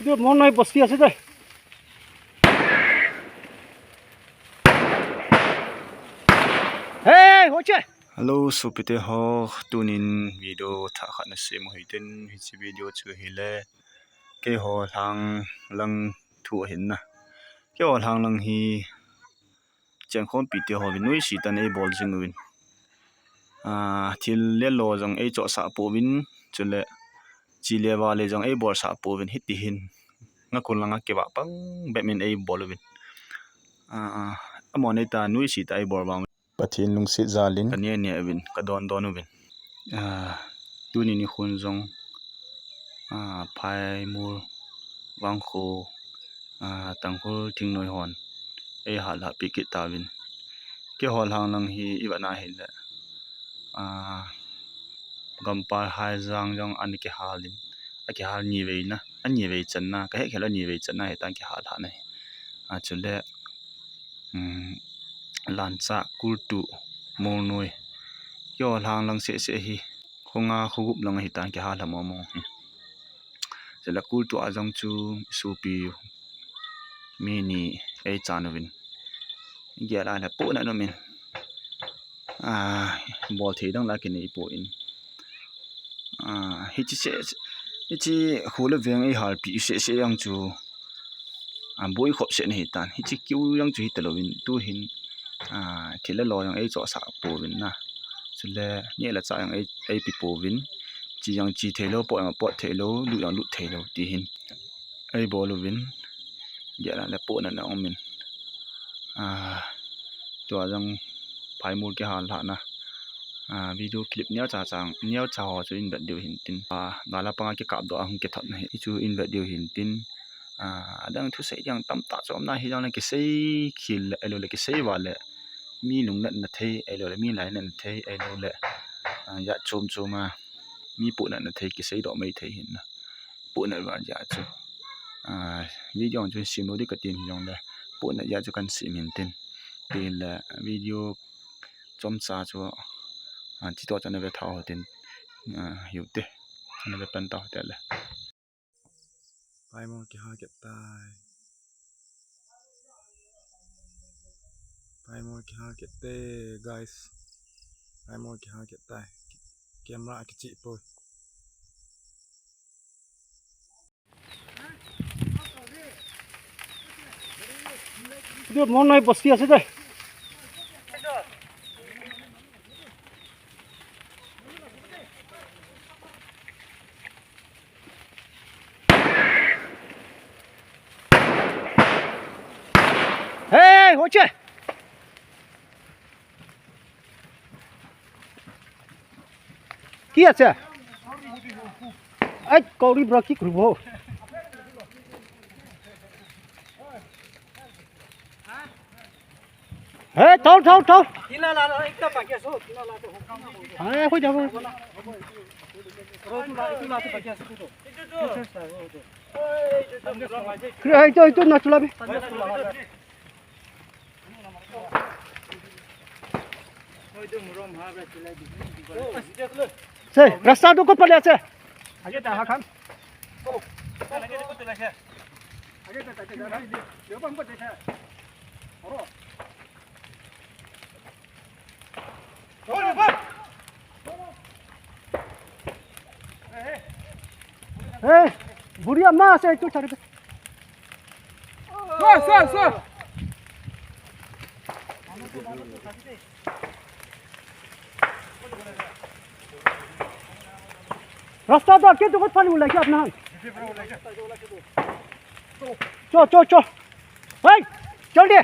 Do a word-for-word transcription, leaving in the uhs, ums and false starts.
Dude, mon noi bosti ase de. Hey, hoche. Hello, sopite ho, tunin video thah khat na sem u hitin, hiche video chu hile, keiho lhang lang thu ahin na. Keiho lhang lang hi, Chengkhompi te hovin nuisat in eibol jing uvin. Ah, thil le lo jong eichohsah pouvin, chule chi le va le jong eibolsah pouvin, hitihin ngakul langa kivah pang bep in eibol uvin. Ah, ah, amahon eita nuisat a eibol vang. Pathen lungset jalin. Ka neh neh uvin, ka don don uvin. Ah, tuni nikhon jong, ah, Phaimol, Vangkho, ah, Tangkhul thingnoi hon eihal lhah peh kit tauvin. Keiho lhang lang hi ivet na hile, ah, Gampal Haijang jong ana kihal in, akihal nivei na, anivei channa, kahet khel anivei channa hitan kihal lhah na hi. Ah, chule, um, Lancha, Kultuh, Molnoi. Keiho lhang lang seh seh hi, kho nga kho gup lang hitan kihal lhah mong mong hi. Chule Kultuh a jong chu isopi mi ni eichan uvin. Gel a le pohnat um in. Ah, bol thei dang la kinei poi. Ah, hiche seh, hiche kho le veng eihalpeh seh seh jong chu, ah, boi khop seh na hitan. Hiche keu jong chu hitalouvin, tuhin, ah, thil le lo jong eichohsah pouvin na. Chule neh le chah jong ei, eipe pouvin. Chi jong chi theilou, pot jong pot theilou, lut jong lut theilou, tihin eibol uvin. Gel a le pohnat na um in. Ah, tua jong Phaimol kihal lhah na. Ah, video clip neocha chang, neocha ho chu in vet diu hin tin. Ah, gal a panga kikap doh a hung kithot na hi chu in vet diu hin tin. Ah, adang thusei ding tamtah chu um na hi jong le kisei khel le, ahilou le kisei val le mi lungnatna thei, ahilou le mi lainatna thei, ahilou le, ah, jat chom chom a mi pohnatna thei kisei doh mai thei hin na. Pohnat val jeh chu, ah, video chu sem lou ding kati in jong le, pohnat jeh chu kan sem hin tin. Tin le video chomcha chu, ah, chutoh chan na ve tha u tin, ah, hiu te. Chan na ve pan tau te le. Phaimol kihal kit tai. Phaimol kihal kit te, guys. Phaimol kihal kit tai. Camera kichih poi. Dude, mon noi bosti ase de. Hey, hoche. Ki ase? Ai, kauri bra ki kuru bo. Hey, thau, thau, thau. Tina la la, ekta baki ase, tina la to. Hey, hoi jabo. Ro tu la, tu la to baki ase tu to. Kre, ai to, to na chula bi. Se, rasta to kot pale ase? Age ta ha khan. Hey, buri amma ase tu chari. Sir, sir, sir. Rasta to ke to kot pale ulai ke apna. Cho, cho, cho. Hey, chal de.